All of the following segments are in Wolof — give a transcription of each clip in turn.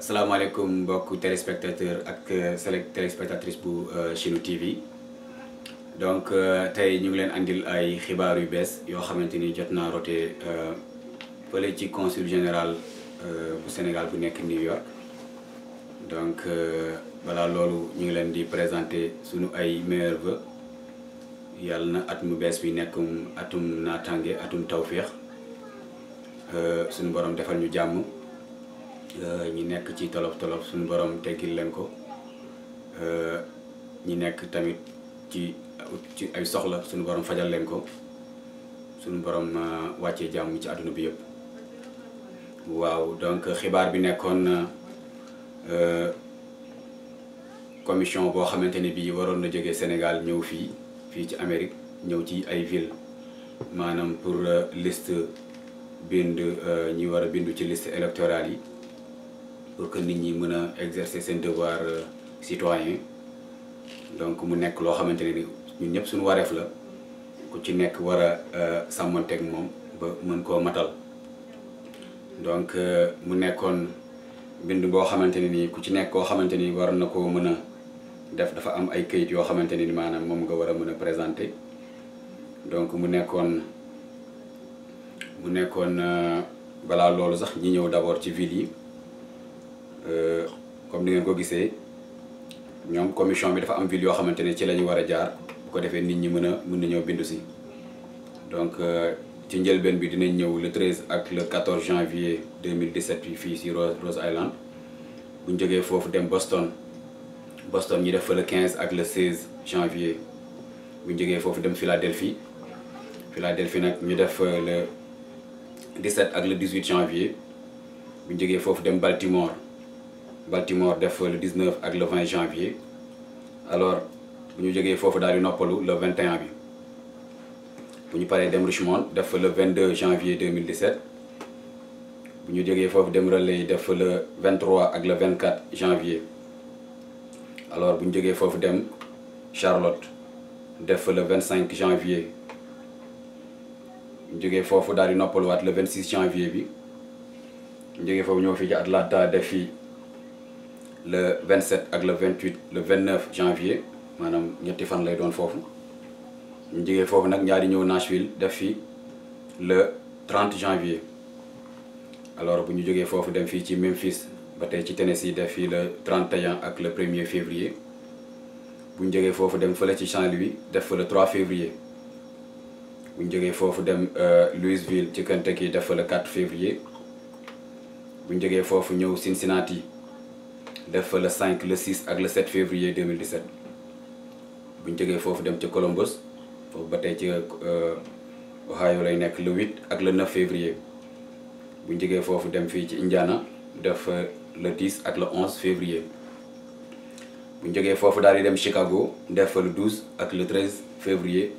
salaamaaleykum mbokk téléspectateur ak téléspectatrice bu Chinu TV donc tey ñu ngi leen andil ay xibaar yu bees yoo xamante ni jot naa rote fële ci consul général bu Sénégal bu nekk New York donc balaa loolu ñu ngi leen di présenter sunu ay meilleurs vœux yàlla na at mu bees bi nekkum atum naataange atum tawféex suñu borom defal ñu jàmm. ñi nekk ci tolof suñu borom teggil leen ko ñi nekk tamit ci ay soxla suñu borom fajal leen ko suñu borom wàccee jàmm ci àdduna bi yëpp. waaw donc xibaar bi nekkoon commission boo xamante ni bii waroon na jógee Sénégal ñëw fii ci Amérique ñëw ci ay ville maanaam pour liste bind ñi war a bindu ci liste électorale yi. pour que nit ñi mën a exercer seen devoir citoyen donc mu nekk loo xamante ne ni ñun ñëpp suñu wareef la ku ci nekk war a sàmmanteeg moom ba mën koo matal donc mu nekkoon bind boo xamante ne ni ku ci nekk koo xamante ni war na koo mën a def dafa am ay kayit yoo xamante ne ni maanaam moom nga war a mën a présenter donc mu nekkoon balaa loolu sax ñi ñëw d'abord ci ville yi. comme ni ngeen ko gisee ñoom commission bi dafa am ville yoo xamante ne ci la ñu war a jaar bu ko defee nit ñi mën na ñëw bindu si donc ci njëlbeen bi dinañ ñëw le 13 ak le 14 janvier 2017 fii si Rose Island bu ñu jógee foofu dem Boston ñi def fa le 15 ak le 16 janvier bu ñu jógee foofu dem Philadelphie nag ñu def le 17 ak le 18 janvier bu ñu jógee foofu dem Baltimore def le 19 ak le 20 janvier alors bu ñu jógee foofu daal di noppalu le 21 bi bu ñu paree dem Richmond def le 22 janvier 2017 bu ñu jógee foofu dem Raleigh def le 23 ak le 24 janvier alors bu ñu jógee foofu dem Charlotte def le 25 janvier bu ñu jógee foofu daal di noppaluwaat le 26 janvier bi bu ñu jógee foofu ñëw fii ci Atlanta def fii le 27 ak le 28 le 29 janvier maanaam ñetti fan lay doon foofu ñu jógee foofu nag ñaari ñëw Nashville def fi le 30 janvier alors bu ñu jógee foofu dem fii ci Memphis ba tey ci Tennessee def fii le 31 ak le 1er février bu ñu jógee foofu dem fële ci Saint-Louis def fa le 3 février bu ñu jógee foofu dem Louisville ci Kentucky def fa le 4 février bu ñu jógee foofu ñëw Cincinnati def fa le 5 le 6 ak le 7 février 2017 bu ñu jógee foofu dem ci Columbus foofu ba tey ci Ohio lay nekk le 8 ak le 9 février bu ñu jógee foofu dem fii ci Indiana def le 10 ak le 11 février bu ñu jógee foofu daal di dem Chicago def fa le 12 ak le 13 février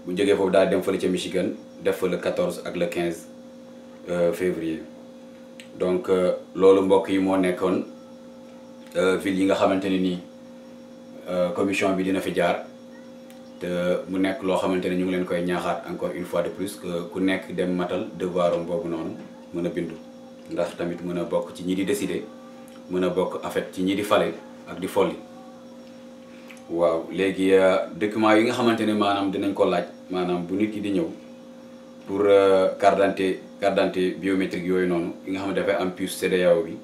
bu ñu jógee foofu daal di dem fële ca Michigan def fa le 14 ak le 15 février donc loolu mbokk yi moo nekkoon. ville yi nga xamante ne nii commission bi dina fi jaar te mu nekk loo xamante ne ñu ngi leen koy ñaaxaat encore une fois de plus que ku nekk dem matal devoiram boobu noonu mën a bindu ndax tamit mën a bokk ci ñi di décider mën a bokk en fait ci ñi di fale ak di folli. waaw léegi documents yi nga xamante ne maanaam dinañ ko laaj maanaam bu nit ki di ñëw pour carte d'identité biométrique yooyu noonu yi nga xam ne dafay am puce CEDEAO bi.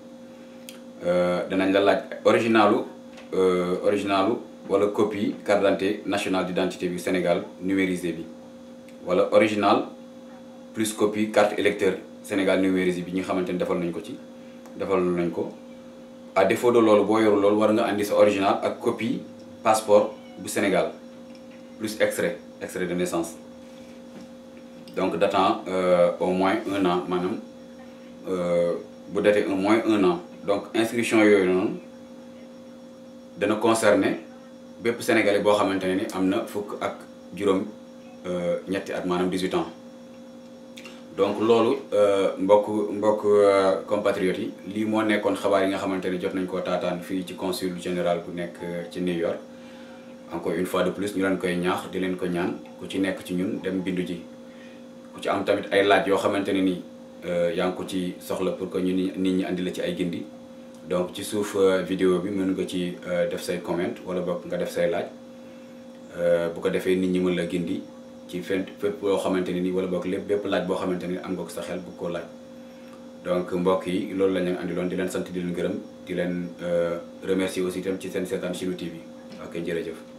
danañ la laaj originalu wala copie carte d'identité nationale d'identité bi Sénégal numérisé bi wala original plus copie carte électeur Sénégal numérisé bi ñi nga xamante ni defal nañ ko à défaut de loolu boo yorul loolu war nga andi sa original ak copie passeport bu Sénégal plus extrait de naissance donc datant au moins 1 an maanaam bu datee au moins 1 an. donc inscription yooyu noonu dana concerner bépp sénégalais boo xamante ne ni am na fukk ak juróom ñetti at maanaam 18 ans donc loolu mbokk compatriotes yi lii moo nekkoon xabaar yi nga xamante ne jot nañ koo taataan fii ci consul général bu nekk ci New York encore une fois de plus ñu leen koy ñaax di leen ko ñaan ku ci nekk ci ñun dem bindu ji ku ci am tamit ay laaj yoo xamante ne nii yaa ngi ko ci soxla pour que nit ñi andi la ci ay gindi donc ci suuf vidéo bi mën nga ci def say comment wala boog nga def say laaj bu ko defee nit ñi mën la gindi ci fépp loo xamante ni wala boog lépp bépp laaj boo xamante ni am nga ko sa xel bu ko laaj. donc mbokk yi loolu la ñu andiloon di leen sant di leen gërëm di leen remercier aussi itam ci seen seetaan Chimie TV ok jërëjëf.